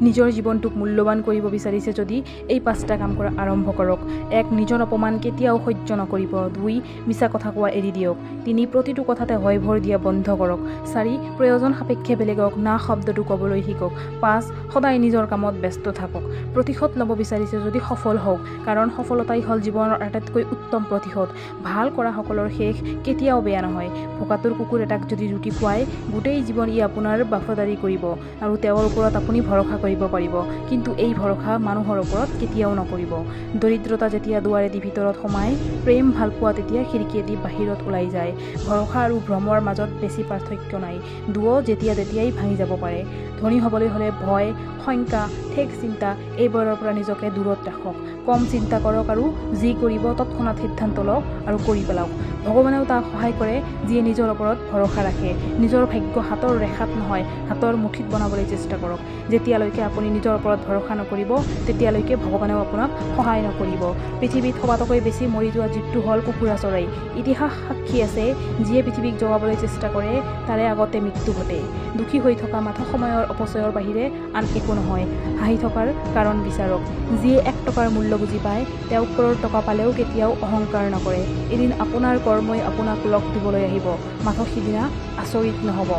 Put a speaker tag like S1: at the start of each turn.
S1: নিজৰ জীৱনটোক মূল্যৱান কৰিব বিচাৰিছে যদি এই পাঁচটা কাম কৰা আৰম্ভ কৰক। 1, নিজৰ অপমান কেতিয়াও সহ্য নকৰিব। 2, মিছা কথা কোৱা এৰি দিয়ক। 3, প্ৰতিটো কথাতে হয়ভৰ দিয়া বন্ধ কৰক। 4, প্ৰয়োজন সাপেক্ষে বেলেগক না শব্দটো ক'বলৈ শিকক। 5, সদায় নিজৰ কামত ব্যস্ত থাকক। প্ৰতিশোধ ল'ব বিচাৰিছে যদি সফল হওক, কাৰণ সফলতাই হ'ল জীৱনৰ আটাইতকৈ উত্তম প্ৰতিশোধ। ভাল কৰাসকলৰ শেষ কেতিয়াও বেয়া নহয়। ভোকাতুৰ কুকুৰ এটাক যদি ৰুটি খুৱায়, গোটেই জীৱন ই আপোনাৰ বাফাদাৰী কৰিব আৰু তেওঁৰ ওপৰত আপুনি ভৰসা কৰিব পাৰিব। কিন্তু এই ভৰসা মানুহৰ ওপৰত কেতিয়াও নকৰিব। দৰিদ্ৰতা যেতিয়া দুৱাৰেদি ভিতৰত সোমায়, প্ৰেম ভালপোৱা তেতিয়া খিৰিকীয়েদি বাহিৰত ওলাই যায়। ভৰসা আৰু ভ্ৰমৰ মাজত বেছি পাৰ্থক্য নাই, দুয়ো যেতিয়া তেতিয়াই ভাঙি যাব পাৰে। ধনী হ'বলৈ হ'লে ভয়, শংকা, ঠেক চিন্তা এইবোৰৰ পৰা নিজকে দূৰত ৰাখক। কম চিন্তা কৰক আৰু যি কৰিব তৎক্ষণাত সিদ্ধান্ত লওক আৰু কৰি পেলাওক। ভগৱানেও তাক সহায় কৰে যিয়ে নিজৰ ওপৰত ভৰসা ৰাখে। নিজৰ ভাগ্য হাতৰ ৰেখাত নহয়, হাতৰ মুঠিত বনাবলৈ চেষ্টা কৰক। যেতিয়ালৈকে আপুনি নিজৰ ওপৰত ভৰসা নকৰিব, তেতিয়ালৈকে ভগৱানেও আপোনাক সহায় নকৰিব। পৃথিৱীত সবাতোকৈ বেছি মৰি যোৱা জীৱটো হ'ল কুকুৰা চৰাই। ইতিহাস সাক্ষী আছে, যিয়ে পৃথিৱীক জগাবলৈ চেষ্টা কৰে তাৰে আগতে মৃত্যু ঘটে। দুখী হৈ থকা মাথো সময়ৰ অপচয়ৰ বাহিৰে আন একো নহয়। হাঁহি থকাৰ কাৰণ বিচাৰক। যিয়ে এক টকাৰ মূল্য বুজি পায়, তেওঁ ক্ৰ'ৰ টকা পালেও কেতিয়াও অহংকাৰ নকৰে। এদিন আপোনাৰ কৰ্মই আপোনাক লগ দিবলৈ আহিব, মাথো সিদিনা আচৰিত নহ'ব।